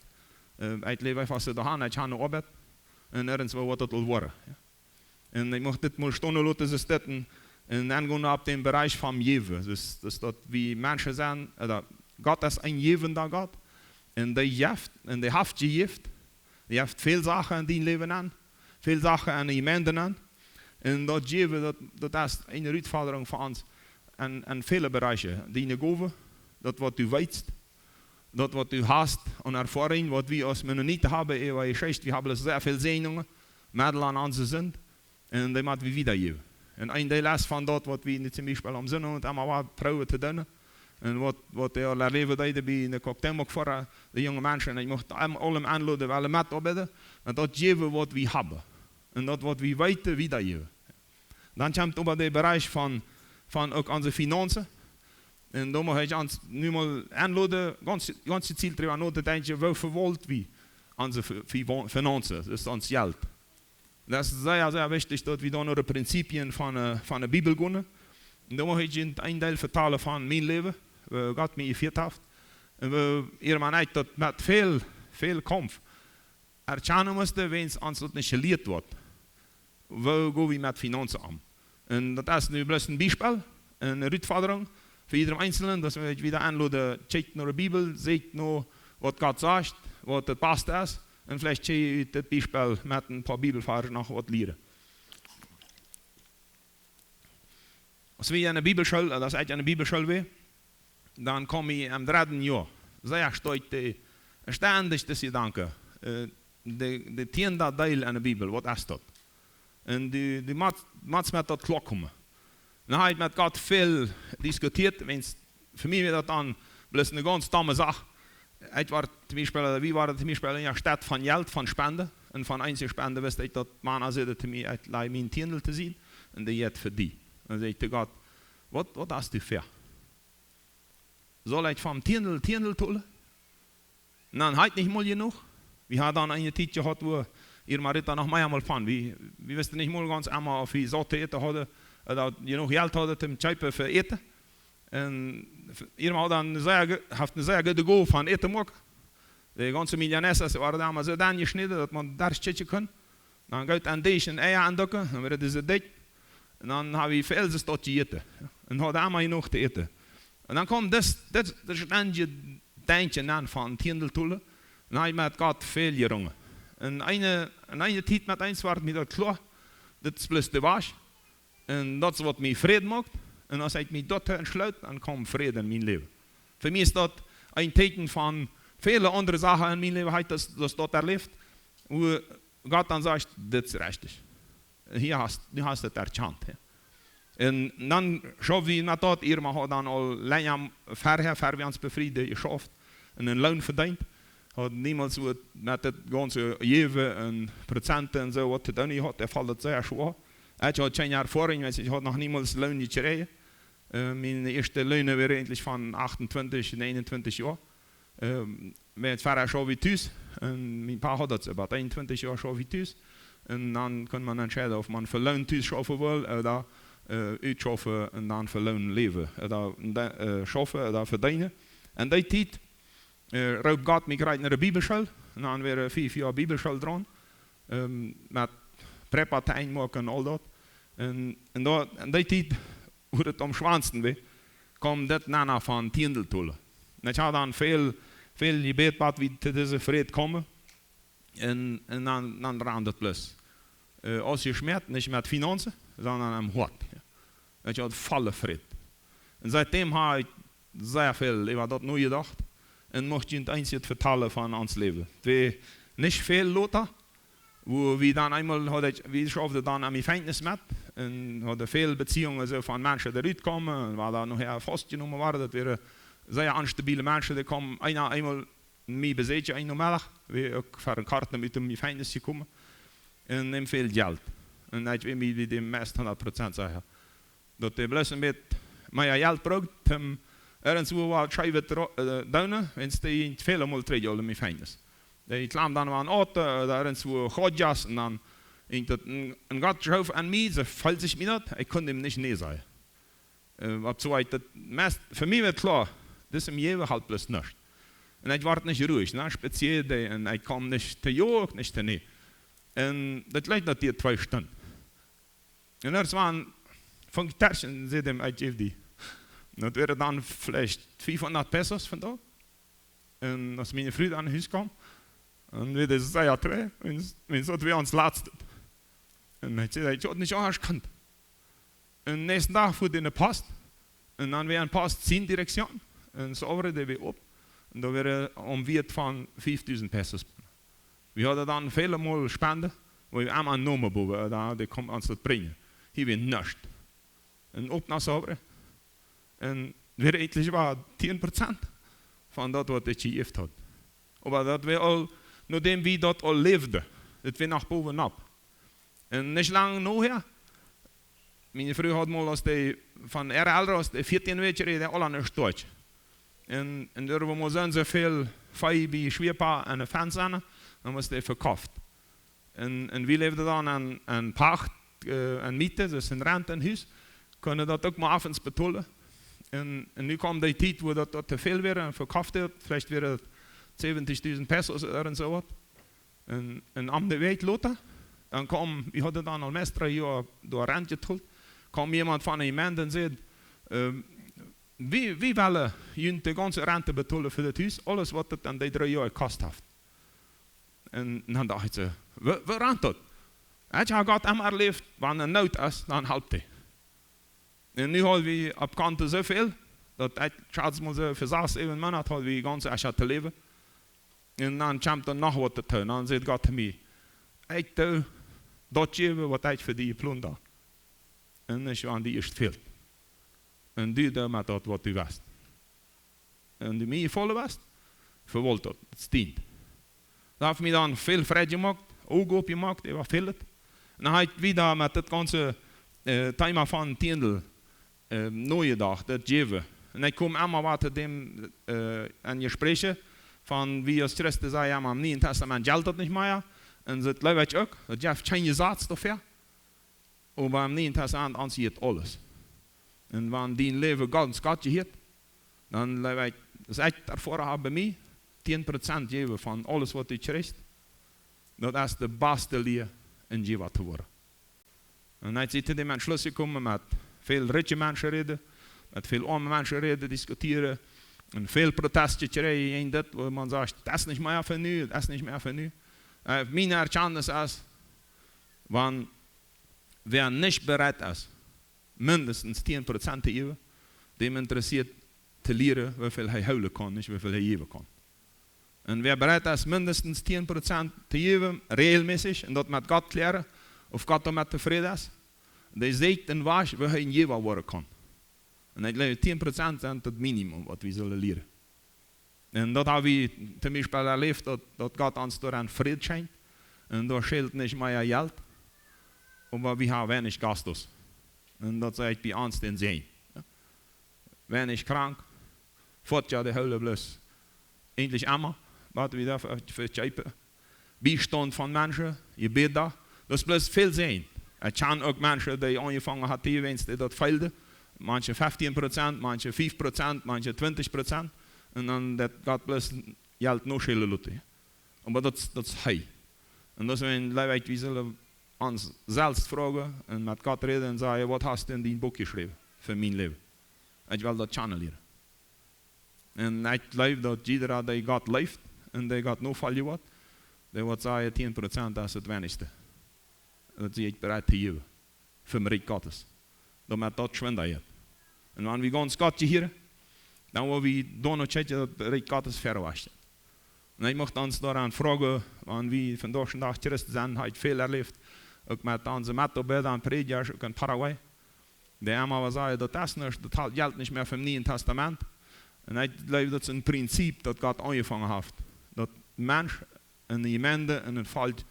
äh, ekj läw eenfach soo doahan, ekj hab ne Oabeit, un irjentwoo woat daut aul woaren. Jo. Un ekj mucht dit mol stonen loten, soo stonen, un dan gonen opp dän Bereich von jäwen. Soo, soo daut wie Menschen sent, ooda Gott es een jäwenda Gott, un dee jeft, un dee haft jejäft, dee haft väl Sachen en dien Läwen aun, väl Sachen en de Jemeent aun. Un daut jäwen, daut, daut es eene Rutfodrunk fa ons en, en väle Bereiche. Diene Gowen, daut waut du weetst, daut waut du hast aun Erfoarunk, waut wie aus Mennoniten haben, äwa Jeschicht, wie haben sea väl Säajnungen, Meddel aun onse Sind, un dee mott wie wiedajäwen. Un een Deel es von daut, waut wie nu toom Biespel aum Sindach emma wada proowen to doonen, un waut, waut dee aul erläwen deeden bie de Cuauhtémoc Foire, de junge Menschen, un ekj mucht am-, aulem aunloden, wellen metoabeiden, met daut jäwen, waut wie haben, un daut, waut wie weeten, wiedajäwen. Dan kjemt oba de Bereich von, von uk onse Finanzen. Un doa mucht ekj ons nu mol aunloden, gaunz, gaunz jezielt doaräwa notodenkjen, woo vewault wie onse Fi-, Fi-, Finanzen, daut es ons Jelt. Daut es sea, sea wichtich, daut wie dan no de Prinzipien von, äh, von de Bibel gonen. Un doa mucht ekj junt een Deel vetalen von mien Läwen, woo Gott mie jefieet haft. Un woo, ea mau ekj daut met väl, väl Kaumf erkjanen must, wiels ons daut nich jelieet woat. Woo go wie met Finanzen om? Un daut es nu bloos een Biespel, eene Rutfodrunk fa jieda eensjelen, daut wie wada aunloden, kjikjt no de Bibel, seet no waut Gott sajcht, waut daut baste es, un veleicht kjenn jie ut dit Biespel met een poa Bibelvarsch noch waut lieren. Aus wie enne Bibelschool, äh, aus ekj enne Bibelschool wia, dan kjeem mie em dredden Joa sea stoakj de, stendich de Jedanken, äh, de, de tieenda Deel enne Bibel, waut es daut? Un du, du motst, motst met daut kloakkomen. Dan hab ekj met Gott väl diskutieet, wiels fa mie wia daut dan bloos eene gaunz domme Sach. Ekj wia toom Biespel, wie wieren toom Biespel enne Staut von Jelt, von Spenden. Un von eenje Spenden wist ekj daut, Mana säden to mie, ekj laj mien Tiendel to sied, un dee jeit fa die. Dan säd ekj to Gott: "Waut, waut hast du ver? Saul ekj vom Tiendel, Tiendel tolen?" Un dan haud ekj nich mol jenuach. Wie hauden dan eene Tiet jehaut, wua Irma rät dan noch mea mol von. Wie, wie wisten nich mol gaunz emol, auf wie saut to äten hauden, ooda jenuach Jelt hauden toom kjeepen fa Äten. Un Irma haud dan sea ge-, haft eene sea goode Gow von Äten moaken. De gaunze milanesas wieren dan mau soo dan jeschnäden, daut maun doa kjikjen kunn. Dan goot aun Desch un Eia aundocken, dan wieren dee soo dikj. Un dan hab wie väl soo daut jejäten. Un hauden emma jenuach to äten. Un dan kjeem dit, dit, dit stendje Denkjen aun von Tiendel tolen. Un hab ekj met Gott väl jerungen. Un eene, un eene Tiet met eent wort mie daut kloa, dit es bloos de Wajch. Un daut es waut mie Fräd moakt. Un aus ekj mie doatoo entschloot, dan kjeem Fräd en mien Läwen. Fa mie es daut een Tieekjen von väle aundre Sachen en mien Läwen, hab ekj daut, daut, daut erläft, wua Gott dan sajcht: "Dit es rajcht. Hia hast, du hast et erkjant." Jo. Un dan schauf wie met daut, Irma haud dan aul lenja verhäa, ver wie ons befrieden, jeschauft un een Loon vedeent. Haud niemols waut met daut gaunze Jäwen un Prozenten un soo waut to doonen jehaut. Am foll daut sea schwoa. Ekj haud kjeene Erfoarunk, wiels ekj haud noch niemols Loon jekjräajen. Äh, miene ieeschte Loone wieren eejentlich von achtuntwintich un eenuntwintich Joa. Ähm, wie hauden verhäa schauf wie tus, un mien Pa haud daut soo, bie eenuntwintich Joa schauf wie tus. Un dan kunn maun entscheiden, auf maun fa Loon tus schaufen wull, ooda, äh, utschaufen un dan fa Loon läwen, ooda, äh, schaufen ooda vedeenen. En dee Tiet, äh, roopt Gott mie krakjt no de Bibelschool. Un dan wieren fief Joa Bibelschool draun, ähm, met Präpa to Enj moaken un aul daut. Un, un doa, en dee Tiet, wua et aum schwoasten wia, kjeem dit aun von Tiendel tolen. Un ekj haud dan väl, väl jebät, waut wie to dise Fräd kjeemen. Un, un dan, dan rand et bloos. Äh, aus jeschmäat, nich met Finanzen, sonda em Hoat. Jo. Ekj haud volle Fräd. Un siet däm hab ekj sea väl äwa daut nojedocht. Un mucht junt eent vetalen von ons Läwen. Et wia nich väl lota, wua wie dan eemol hauden, wie schauften dan aum Jefenkjnis met un hauden väl Beziehungen soo von Menschen, dee rutkjeemen un wua dan nohäa faustjenomen wieren. Daut wieren sea onstabile Menschen, dee kjeemen eena eemol mie besieekjen, een Nomeddach, wia uk ver een Kjartnämen ut däm Jefenkjnis jekomen. Un nämen väl Jelt. Un ekj wia mie bie däm meist hundat Prozent secha, daut dee bloos een bät mea Jelt brukt, om irjentwua waut Schiewe to ro-, äh, doonen, wiels dee jinkj väle Mol trigj aul em Jefenkjnis. Dee kjlamd dan aun Auto, doa ins wua Chodjas un dan, ekj daut, en, en Gott schoof aun mie, soo feeld ekj mie daut, ekj kunn am nich nä sajen. Äh, opp soo ekj daut meist, fa mie wia kloa, daut em Läwen halpt bloos nuscht. Un ekj wort nich ruhich, na, spazieren dee, un ekj kjeem nich to jo, uk nich to nä. Un daut leet daut dee twee Stunden. Un daut wia een Funk Terschen, säd am, ekj jeef die. Daut wieren dan veleicht fiefhundat Pesos vondoag. Un aus miene Fru dan no Hus kjeem, dan wia see sea trigj, wiels, wiels daut wia ons latstet. Un ekj säd, ekj haud nich aundasch jekunt. Un näakjsten Dach fua dee no de Post. Un dan wia eene Post siene Direktion. Un soo äwa dee wia op. Un doa wia een Wieet von fiefdusent Pesos. Wie hauden dan väle Mol Spenden, wua wie emma nomen bowen, äh, doa, dee kjeemen ons daut brinjen. Hia wia nuscht. Un opp no soo äwa. Un wia eejentlich wea tieen Prozent von daut, waut ekj jejäft haud. Oba daut wia aul, nodäm wie daut aul läwden. Daut wia noch bowen opp. Un nich lang nohäa, miene Fru haud mol, aus dee von äare Elren, aus dee vieetieen wia, kjrieejen dee aula ne Stoakj. Un, un doa wia mol soo un soo väl Vee bie Schwiapa aun de Fensen, dan wia dee vekofft. Un, un wie läwden dan aun, aun Pacht, äh, aun Miete, daut es een Rent, een Hus, kunnen daut uk mau ofens betolen. Un, un nu kjeem dee Tiet, wua daut, daut to väl wia, un vekofft daut, veleicht wieren daut säwentijdusent Pesos ooda soo waut. Un, un om de Wäakj lota, dan kjeem, wie hauden dan aul meist dree Joa doa Rent jetolt, kjeem jemaunt von de Jemeent un säd, ähm, wie, wie wellen junt de gaunze Rent betolen fa daut Hus, aules waut daut aun dee dree Joa jekost haft. Un dan docht ekj soo, woo, woo rant daut? Ekj hab Gott emma erläft, wan doa Noot es, dan halpt hee. Un nu haud wie opp Konto soo väl, daut ekj, schats mol soo, fa sas, säwen Moonat haud wie gaunz Echa to läwen. Un dan kjemt doa noch waut doatoo. Dan sajcht Gott to mie: "Ekj doo daut jäwen, waut ekj fa die jeplont hab. Un nich, wan die ieescht fält. Un du doo met daut, waut du west. Un du mie jefollen west, vewault daut, daut es dient." Daut haft mie dan väl Freid jemoakt, Uagen opjemoakt, äwa väl. Un dan hab ekj wada met daut gaunze, äh, Thema von Tiendel, äh, nojedocht, daut jäwen. Un ekj kjeem emma wada to däm, äh, aun Jespräche von, wie aus Christen sajen, jo, em Nieen Tastament jelt daut nich mea. Un daut jleew ekj uk, daut jeft kjeen Jesaz doafäa. Oba em Nieen Tastament ons jeit aules. Un wan dien Läwen gaunz Gott jehieet, dan jleew ekj, daut ekj erfoaren hab bie mie, tieen Prozent jäwen von aules, waut du kjrichst, daut es de baste Lia, een Jäwa to woaren. Un ekj sie to däm Entschluss jekomen, met väl rikje Menschen räden, met väl oame Menschen räden, diskutieren, un väl Protest jekjräajen jäajen dit, wua eena sajcht, daut es nich mea fa nu, daut es nich mea fa nu. Äh, miene Erkjantnis es, wan wäa nich bereit es, mindestens tieen Prozent to jäwen, däm interessieet to lieren, woo väl hee hoolen kaun, nich woo väl hee jäwen kaun. Un wäa bereit es, mindestens tieen Prozent to jäwen, regelmäßig, un daut met Gott kjlieren, auf Gott doamet tofräd es, dee sieekjt een Wajch, woo hee een Jäwa woaren kaun. Un ekj jleew, tieen Prozent sent daut Minimum, waut wie sellen lieren. Un daut hab wie toom Biespel erläft, daut, daut Gott ons doa aun Fräd schenkjt. Un doa schelt nich mea Jelt. Oba wie haben weinich Gastos. Un daut sie bie ons dän Säajen. Jo. Weinich krank. Foat jo de Hoolen bloos. Eejentlich emma, waut wie doa fa, fa kjeepen. Biestaunt von Menschen, Jebäd doa. Daut es bloos väl sennen. Ekj kjan uk Menschen, dee aunjefongen hauden, wan dee daut feelden. Manche feftieen Prozent, manche fief Prozent, manche twintich Prozent. Un dan daut Gott bloos Jelt noschellen loten. Oba daut, daut es hee. Un daut es een Läwen, wie sellen ons selfst froagen un met Gott räden un sajen: "Waut hast du en dien Buak jeschräwen fa mien Läwen? Ekj well daut kjanen lieren." Un ekj jleew, daut jieda, dee Gott leeft un dee Gott nofoljen woat, dee woat sajen, tieen Prozent es daut weinichste, daut ekj bereit to jäwen fa daut Rikj Gottes. Doamet daut schwind jeit. Un wan wie gaunz Gott jehieren, dan woa wie doano kjikjen, daut daut Rikj Gottes vewacht. Un ekj mucht ons doaraun froagen, wan wie vondoag dän Dach Christen sent, hab ekj väl erläft, uk met onse Metoabeida un Prädja, uk en Paraguay. Dee emma wada sajen, daut es nich, daut halt, jelt nich mea vom Nieen Tastament. Un ekj jleew, daut es een Prinzip, daut Gott aunjefongen haft. Daut Mensch, eene Jemeent un een Volkj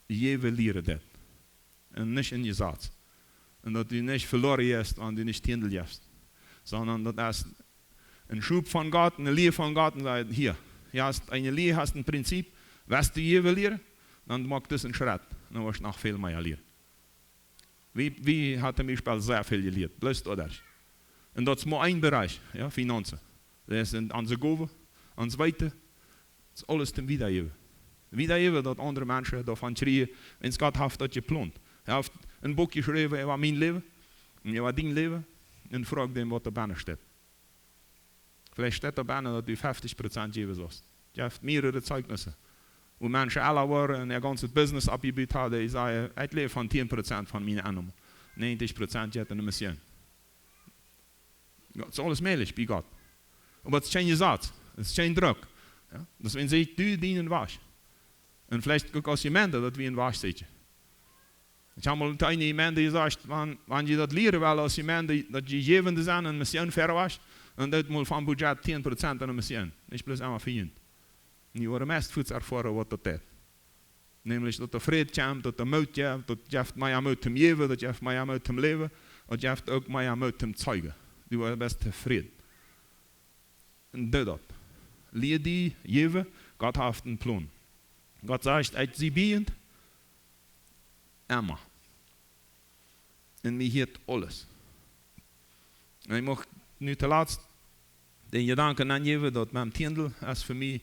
jäwen lieren deit. Un nich een Jesaz. Un daut du nich veloren jeist, wan du nich tieen Deel jefst. Sonda daut es een Schrup von Gott, eene Lia von Gott, un sajcht: "Hia, hia hast eene Lia, hast een Prinzip, West du jäwen lieren, dan moak dis een Schrett. Dan woascht du noch väl mea lieren. Wie, wie haben toom Biespel sea väl jelieet, bloos doaderch. Un daut es mau een Bereich, jo, Finanzen. Daut es onse Gowen, ons Weeten, daut es aules toom Wiedajäwen. Wiedajäwen, daut aundre Menschen doavon kjrieen, wiels Gott haft daut jeplont. Hee haft een Buak jeschräwen äwa mien Läwen un äwa dien Läwen. Un froag dän, waut doa bennen steit. Veleicht steit doa bennen, daut du fefzig Prozent jäwen saust. Jeft mierere Zeijnisse. Wua Menschen ella wieren un äa gaunzet Business oppjebut hauden, dee säden: "Ekj läw von tieen Prozent von miene Ennom. Näajentich Prozent jeit enne Mission." Jo, daut es aules mäajlich bie Gott. Oba daut es kjeen Jesaz, daut es kjeen Druck. Jo? Daut es, wan see, du, dienen Wajch. Un veleicht uk aus Jemeent, daut wie een Wajch seenen. Ekj hab mol eene Jemeent jesajcht: "Wan, wan jie daut lieren wellen aus Jemeent, daut jie jäwende sent un Mission verwoat, dan doot mol vom Budget tieen Prozent aun de Mission. Nich bloos emma fa junt." Un dee wieren meist fuaz erfoaren, waut daut deit. Nämlich, daut doa Fräd kjemt, daut doa Moot jeft, daut jeft mea Moot toom jäwen, daut jeft mea Moot toom läwen, daut jeft uk mea Moot toom zeijen. Du best tofräd. Un doo daut. Lia die jäwen, Gott haft een Plon. Gott sajcht: "Ekj sie bie junt, emma. Un mie hieet aules." Un ekj mucht nu toolatst dän Jedanken aunjäwen, daut met däm Tieendel es fa mie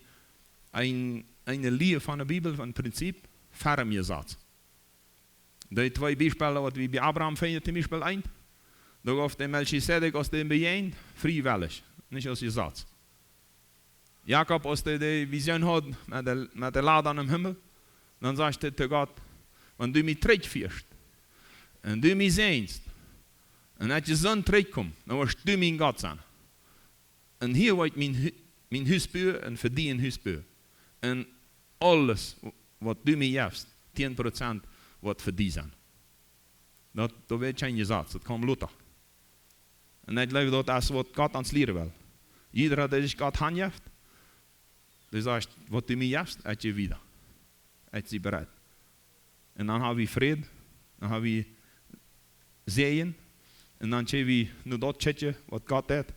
een, eene Lia von de Bibel, een Prinzip, ferm Jesaz. Dee twee Biespels, waut wie bie Abraham finjen, toom Biespel eent, doa jeef de Melchisedek aus dän bejäajent, friewellich, nich aus Jesaz. Jakob, aus dee de Vision haud met de, met de Lad aum Himmel, dan sajcht hee to Gott: "Wan du mie trigjfieescht un du mie säajenst un ekj jesunt trigjkom, dan woascht du mien Gott sennen. Un hia woa ekj mien Hu-, mien Hus buen un fa die een Hus buen. Un aules, waut du mie jefst, tieen Prozent, woat fa die sennen." Daut, daut wia kjeen Jesaz, daut kjeem lota. Un ekj jleew, daut es, waut Gott ons lieren well. Jieda, dee sikj Gott hanjeft, dee sajcht: "Waut du mie jefst, ekj jäw wieda. Ekj sie bereit." Un dan hab wie Fräd, dan hab wie Säajen, un dan kjenn wie no daut kjikjen, waut Gott deit.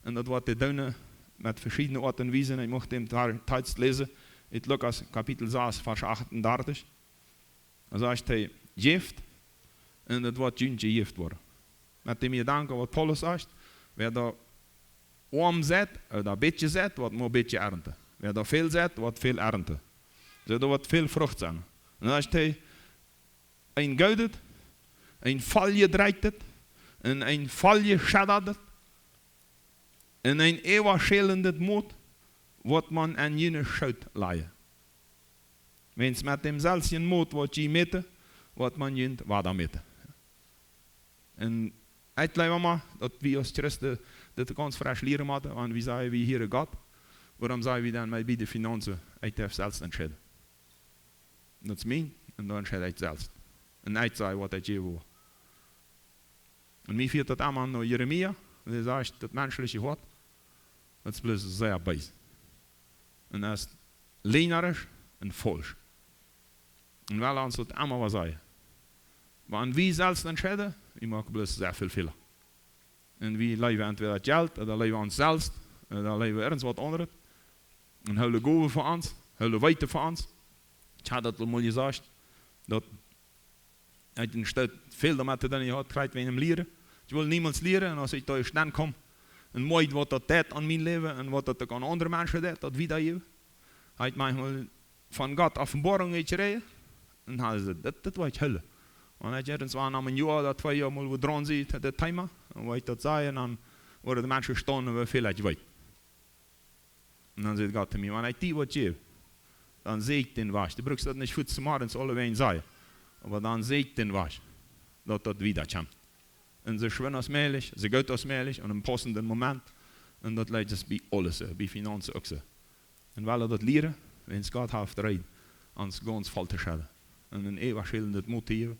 Un daut woat hee doonen met veschiedne Oat un Wiesen. Ekj mucht dän Tar-, Tekst läsen, ut Lukas Kapitel sas, Varsch achtundartich. Dan sajcht hee: "Jäft, un et woat junt jejäft woaren." Met däm Jedanken, waut Paulus sajcht: "Wäa doa oam seit, ooda bät seit, woat mau bät ernten. Wäa doa väl seit, woat väl ernten." Soo, doa woat väl Frucht sennen. Un dan sajcht hee: "Een goodet, een volljedrekjtet, un een volljescheddat, un een äwaschälendet Mot woat maun aun june Schoot lajen. Wiels met dämselwjen Mot, waut jie mäten, woat maun junt wada mäten." Un ekj jleew mau, daut wie aus Christen dit gaunz fresch lieren motten, wan wie sajen, wie hieren Gott, wuarom saj wie dan mau bie de Finanzen: "Ekj darf selfst entscheiden. Daut es mien, un dan entscheid ekj selfst. Un ekj saj, waut ekj jäwen well." Un mie fieet daut emma no Jeremia, dee sajcht: "Daut menschelje Hoat, daut es bloos sea bees. Un daut es läajnarisch un faulsch." Un wie wellen ons daut emma waut sajen. Oba wan wie selfst entscheiden, wie moaken bloos sea väl Fäla. Un wie leewen entwäda Jelt, ooda leewen ons selfst, ooda leewen irjent waut aundret. Un hoolen Gowen fa ons, hoolen Weeten fa ons. Ekj hab daut aul mol jesajcht, daut ekj enne Staut väl doamet to doonen jehaut, krakjt wäajen däm Lieren. Ekj wull niemols lieren, un aus ekj doa ieescht aunkom un moakjt, waut daut deit aun mien Läwen un waut daut uk aun aundre Menschen deit, daut wiedajäwen, hab ekj maunchmol von Gott Openboarunk jekjräajen. Un hee säd: "Dit, dit woa ekj hoolen." Wan ekj irjentwan no een Joa ooda twee Joa mol wada draun sie, dit Thema, dan woa ekj daut sajen, un dan woaren de Menschen staunen, woo väl ekj weet. Un dan säd Gott to mie: "Wan ekj die waut jäw, dan sie ekj dän Wajch. Du brukst daut nich fuaz zemorjes aulewäajen sajen. Oba dan sie ekj dän Wajch, daut daut wieda kjemt." Un soo schwind aus mäajlich, soo goot aus mäajlich, aun een paussenden Moment. Un daut jeit bie aules soo, bie Finanzen uk soo. Un wie wellen daut lieren, wiels Gott haft Reden, ons gaunz voll to schedden. Un een äwaschälendet Mot to jäwen,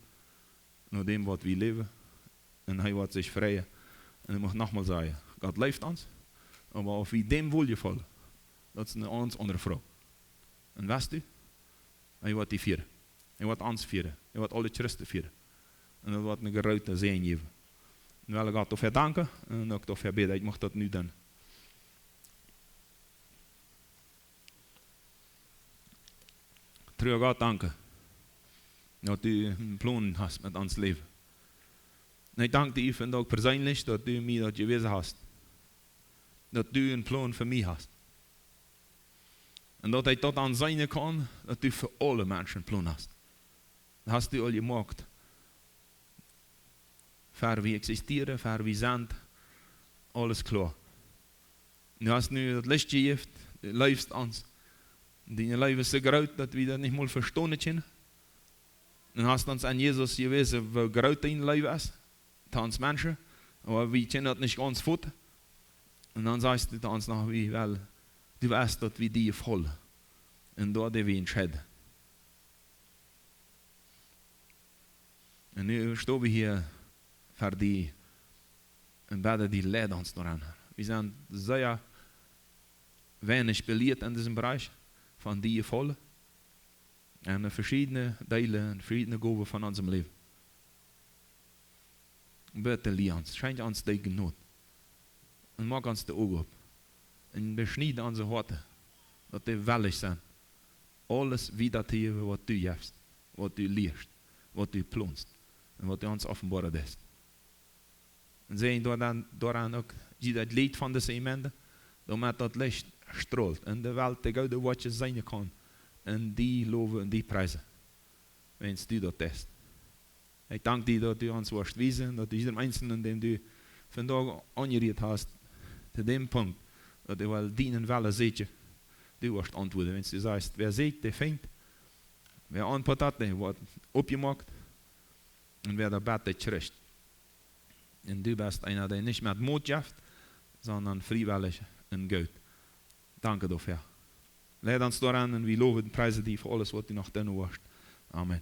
no däm, waut wie läwen. Un hee woat sikj freien. Un ekj mucht nochmol sajen, Gott leeft ons. Oba auf wie däm woll jefaulen, daut es eene gaunz aundre Froag. Un weetst du, hee woat die fieren. Hee woat ons fieren. Hee woat aule Christen fieren. Un daut woat een grooten Säajen jäwen. Un wie wellen Gott doafäa danken un uk doafäa bäden. Ekj mucht daut nu doonen. Bruder Gott, danke, daut du een Plon hast met ons Läwen. Un ekj dank die vondoag perseenlich, daut du mie daut jewäsen hast, daut du een Plon fa mie hast. Un daut ekj daut aun seenen kaun, daut du fa aule Menschen een Plon hast. Daut hast du aul jemoakt. Ver wie existieren, ver wie sent, aules kloa. Du hast nu daut Licht jejäft, du leefst ons. Diene Leew es soo groot, daut wie daut nich mol vestonen kjennen. Du hast ons aun Jesus jewäsen, woo groot diene Leew es to ons Menschen, oba wie kjennen daut nich gaunz foten. Un dan sajchst du to ons noch, wie well, du weetst, daut wie die jefollen. Un doa dee wie entscheiden. Un nu sto wie hia ver die un bäden die, leid ons doaraun. Wie sent sea weinich belieet en disen Bereich von die jefollen. En veschiedne Deelen, en veschiedne Gowen von onsem Läwen. Bitte lia ons, schenkj ons de Jnod. Un moak ons de Uagen op. Un beschnied onse Hoaten, daut dee wellich sent, aules wieda to jäwen, waut du jefst, waut du lieescht, waut du plonst un waut du ons openboaren deist. Un säajen doaraun, doaraun uk, see daut Licht von dise Jemeent, doamet daut Licht strolt un de Welt de goode Woakjen seenen kaun un die lowen un die priesen, wiels du daut deist. Ekj dank die, daut du ons woascht wiesen, daut du jiedem Einzelnen, dän du vondoag aunjerieet hast, to däm Punkt, daut hee well dienen Wellen sieekjen, du woascht auntwuaden, wiels du sajchst, wäa sieekjt, dee finjt, wäa aunpott, dee woat opjemoakt, un wäa doa bät, dee kjricht. Un du best eena, dee nich met Mot jeft, sonda friewellich un goot. Danke doafäa. Leid ons doaraun un wie lowen un priesen die fa aules, waut du noch doonen woascht. Amen.